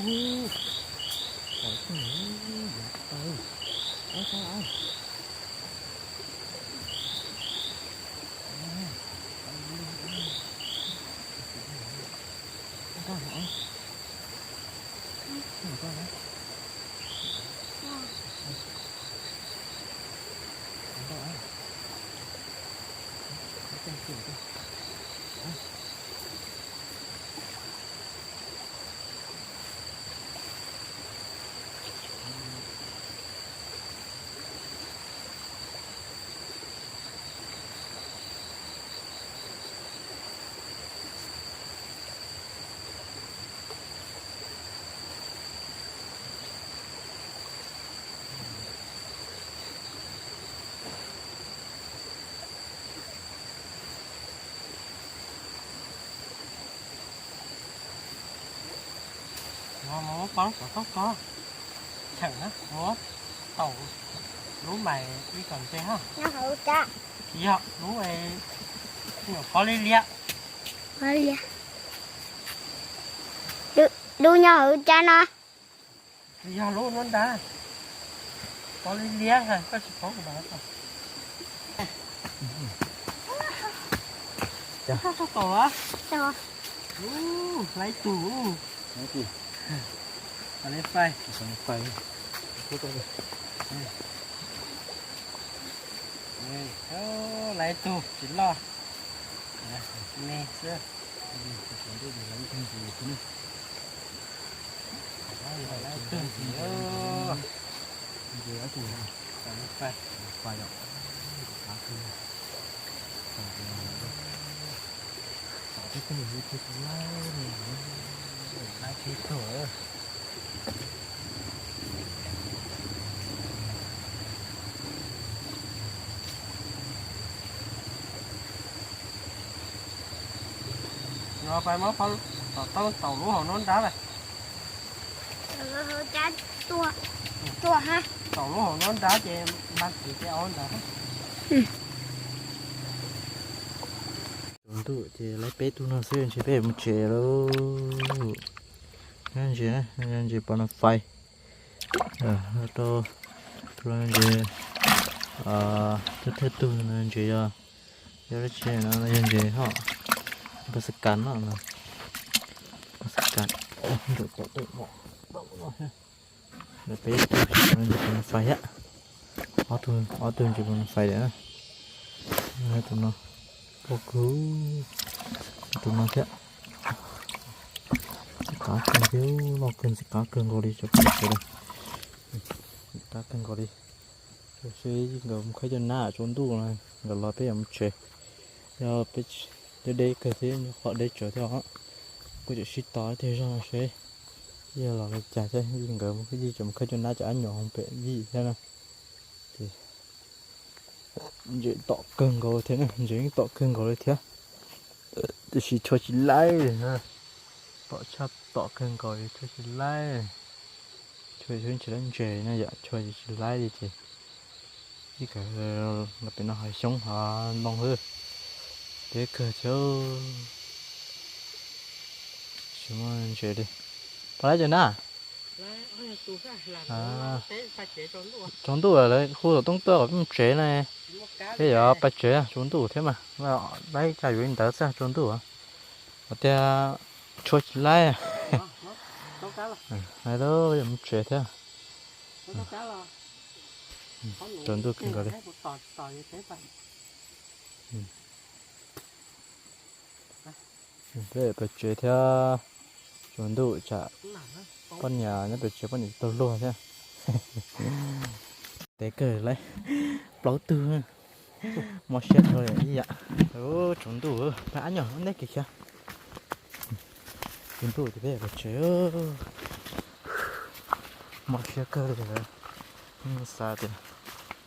Mus muab pov lub xov tooj ko, cheem na, muab taum lub mais ib kom ntse ha. Tsis yog, lub nyuam pob liab liab. Dub nyob hauv cab no. Yog lub nruab nrab, pov li liab, koj tsis pov kuv mam. Laib tug, laib fais. Laib tug tsis loj, me xwb. Laib tug tsis loj. Los pais muab phau tom tau taum lub hauv nruab nrab lawm. Taum lub hauv nruab nrab ces npaj txiv ces au ntawd. Tsaus ntuj ces laib peb tug no xwb ntshe peb mus tsev lauj. Nyob ntses, nyob ntses pov no fais. Rau tus no ntses, thawj thawj tug no ntses yog, yog dab tsi no yog ntses hom, npaj xab kas no, npaj xab kas, nram tom tej no. Peb tug ntses pov no fais thiab. Ob tug, ob tug ntses pov no fais lawm. Tus no, tus no thiab. Ntxim qab kawg thiab, loj kawg, ntxim qab kawg nkaus li cov pov no. Ntxim qab kawg nkaus li. Seb nkawd mus khawb cov nab, tsaus ntuj no nkawd los peb yuav mus tsev. Yog peb deb deb kawg thiab, qhov deb tsawv thiab os. Kuj tseem sib tos tiag zog no seb yog los li cas thiab, nkawd yeej tseem mus khawb cov nab cov ab nyuam hauv pem yim thiab na. Ces ntses tom kawg nkaus thiab, ntses yeej tom kawg nkaus li thiab. Tiam sis chua tsis laib li na. Tom tshaj tom kawg nkaus li, chua tsis laib. Chua tsis laib ntses na yom, chua tsis laib li ces ib kawm los pem no hav xyoob hav ntoo xwb. Deb kawg thiab. Tsis muaj ntses li. Pov laib cov nab. Tsaus ntuj lawm, lawv hu tom toob tuaj kom peb mus tsev na. Peb yuav pais tsev, tsaus ntuj thiab mas. Laib cas yuav li ntawd xwb, tsaus ntuj. Hos tias chua tsis laib. Hais lub yuav mus tsev thiab. Tsaus ntuj kawg nkaus li. Peb pais tsev thiab, tsaus ntuj tsam poj niam nyob pem tsev poj niam tsis tau luag thiab. Deb kawg li, plaub tug. Mob siab kawg li ib yam. Tsaus ntuj, peb ab nyuam ua ntej kev khiav. Tsaus ntuj ces peb pais tsev. Mob siab kawg li lawm. Xav tias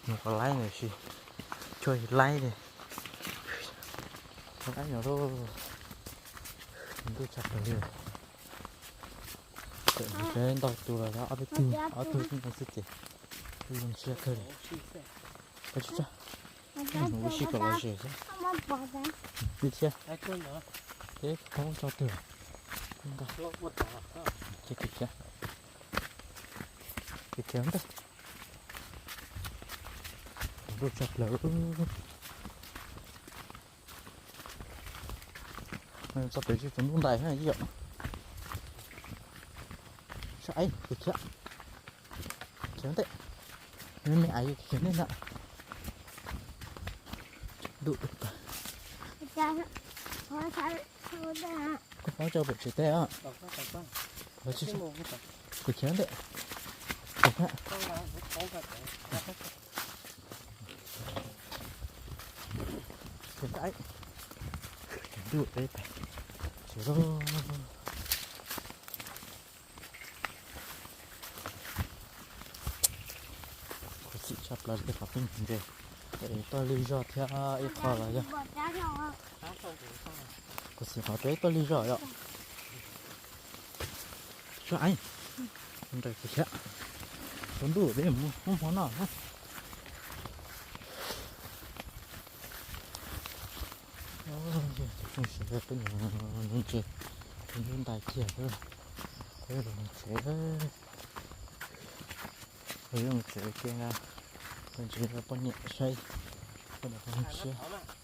mus kom laib ntawm sis chua tsis laib li. Ab nyuam lauj, ntuj tshaj plaws li. Tseem ntau tus los ob peb tug, ob tug xwb no xwb ces kuj zoo siab kawg li. Koj tsis tso, mus ua si kom lom zem xwb. Li thiab, peb thoob tso twg. Ces khiav, khiav, khiav ntej. Ntuj tshaj plaws. Txog pem tsis tsaus ntuj ntais na ib yam. Saib, khiav, khiav ntej. Me me ais khiav ntej ntag. Ntuj, koj poob tso pem tsev teb os. Kuv khiav ntej. Khiav ntej. Ntuj, peb pais tsev lauj. Khuv xim tshaj plaws li qhov peb mus ntses, toj lig zog thiab ib qho los yog. Khuv xim qhov peb toj lig zog yom. Suab eib, nraim kuv thiab. Tsaus ntuj peb mus hmo no na. Tus phooj ywg peb mus ntses, tus ntses ntais kiag xwb. Peb los mus tsev, los mus tsev kiag na. Peb ntsib poj niam saib, poj niam poj niam siab.